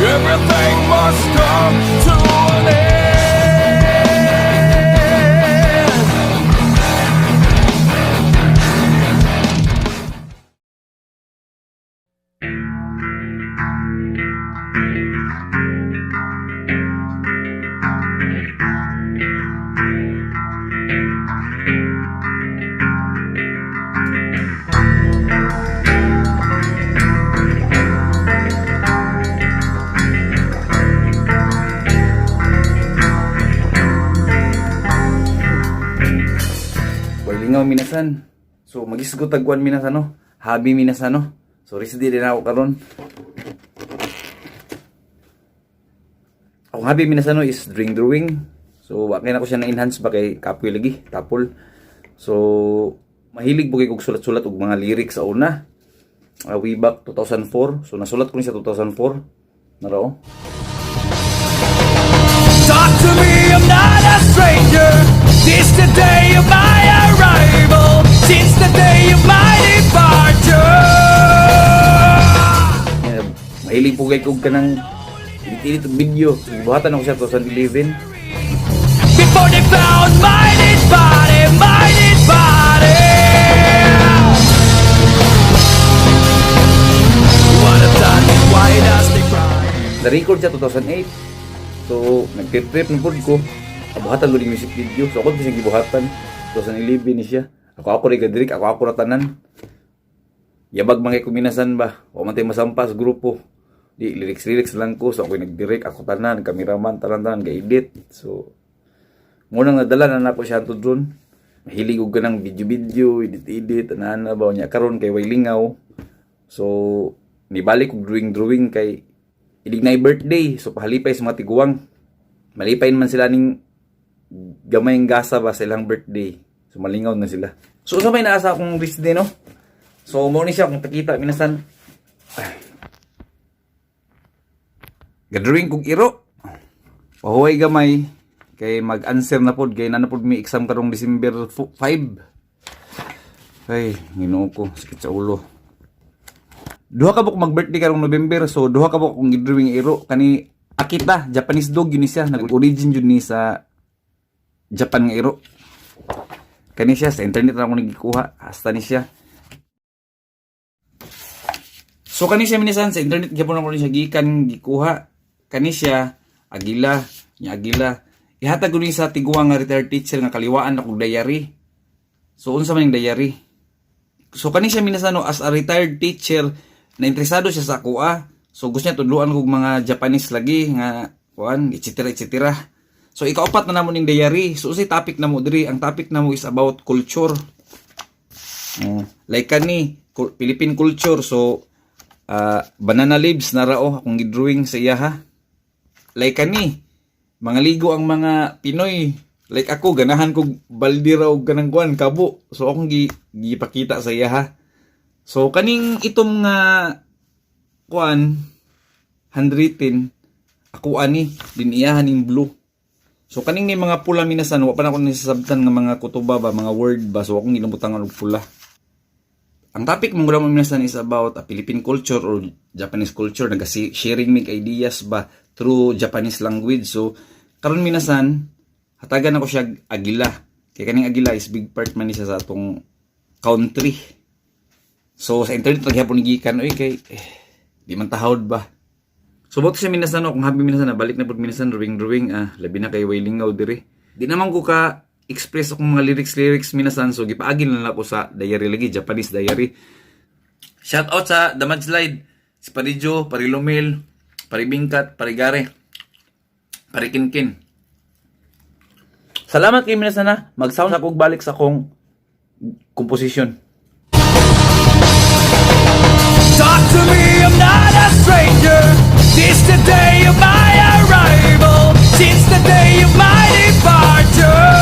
Everything must come to an end. Way lingaw minasan. So magisgot tagwan minasan, no. Habi minasan, no. So rest day din ako karon. Akong habi minasan, no, is drawing drawing. So wa kay nako siya na enhance ba kay kapoy lagi, tapol. So mahilig po kay kog sulat-sulat og mga lyrics sa una. Way back 2004. So nasulat ko ni sa 2004. Narao. Talk to me, I'm not a stranger. This the day of my arrival. Since the day of my departure. Yeah, mahilig po kay kog kanang edit-edit og video. So, gibuhatan ako siya 2011. Before they found my dead body, my dead body. What I've done, why does they cry? Na-record siya 2008. So, nag-trip na pod ko. Abuhatan ko yung music video. So, ako din siya gibuhatan. 2011 ni siya. Ako rin gadirek, ako ra tanan. Yabag mga kuminasan ba? O man tayo masampa sa grupo. Di, lyrics-lyrics lang ko. So, ako nag-direct, ako tanan, cameraman, tanan-tanan, ga-edit. So, ngunang nadala na nako siya to drone. Mahilig og ganang video-video, edit-edit, tanan na ba niya karon kay way lingaw. So, nibalik og drawing-drawing kay ilig na birthday. So, pahalipay sa mga tiguang. Malipay man sila ning gamay gasa ba sa ilang birthday. So, malingaw na sila. So, sa may naasa akong rest day, no? So, mo ni siya kung takita, minasan. Gadrawing kog iro. Pahuway gamay. Kay mag-answer na pod. Kay na na pod may exam karong December 5. Ay, Ginoo ko. Sakit sa ulo. Duha ka buok mag-birthday karong November. So, duha ka buok kong gidrawing iro. Kani Akita, Japanese dog yun ni siya. Nag-origin yun ni sa Japan nga iro. Kani siya, sa internet na ako nagikuha. Hasta ni siya. So kani siya minisan sa internet gyapon ako ni siya gikan gikuha. Kani siya agila, nya agila. Ihatag ko ni sa tiguang nga retired teacher nga kaliwaan akong diary. So unsa man yung diary? So kani siya minasan, no, as a retired teacher na interesado siya sa akoa. So gusto niya tudluan kog mga Japanese lagi nga kuan, etc. etc. So ikaupat na namo ning diary. So unsay topic namo diri? Ang topic namo is about culture. Like kani Philippine culture. So banana leaves na rao akong gidrawing sa iya ha. Like kani mga ligo ang mga Pinoy. Like ako ganahan kog balde raw og kanang kuan kabo. So akong gipakita sa iya ha. So kaning itom nga kuan handwritten ako ani din iyahan ning blue. So kaning ni mga pula minasan wa pa na ako nisasabtan nga mga kutuba ba, mga word ba, so akong ginabutangan og pula. Ang topic mong gula minasan is about a Philippine culture or Japanese culture, nagasi sharing mig ideas ba through Japanese language. So karon minasan hatagan ako siya agila. Kay kaning agila is big part man ni siya sa atong country. So sa internet naghapon ni gikan oy kay eh, di man tahawd ba. So boto siya minasan, no, kung happy minasan na balik na pud minasan drawing drawing, ah, labi na kay way lingaw diri. Di naman ko ka express akong mga lyrics lyrics minasan, so gipaagi na lang ako sa diary lagi, Japanese diary. Shout out sa The Mudslide, si Parijo, Parilomel, Paribingkat, Parigare, Parikinkin. Salamat kay minasan na mag-sound ako balik sa akong composition. Talk to me, I'm not a stranger. This the day of my arrival. Since the day of my departure.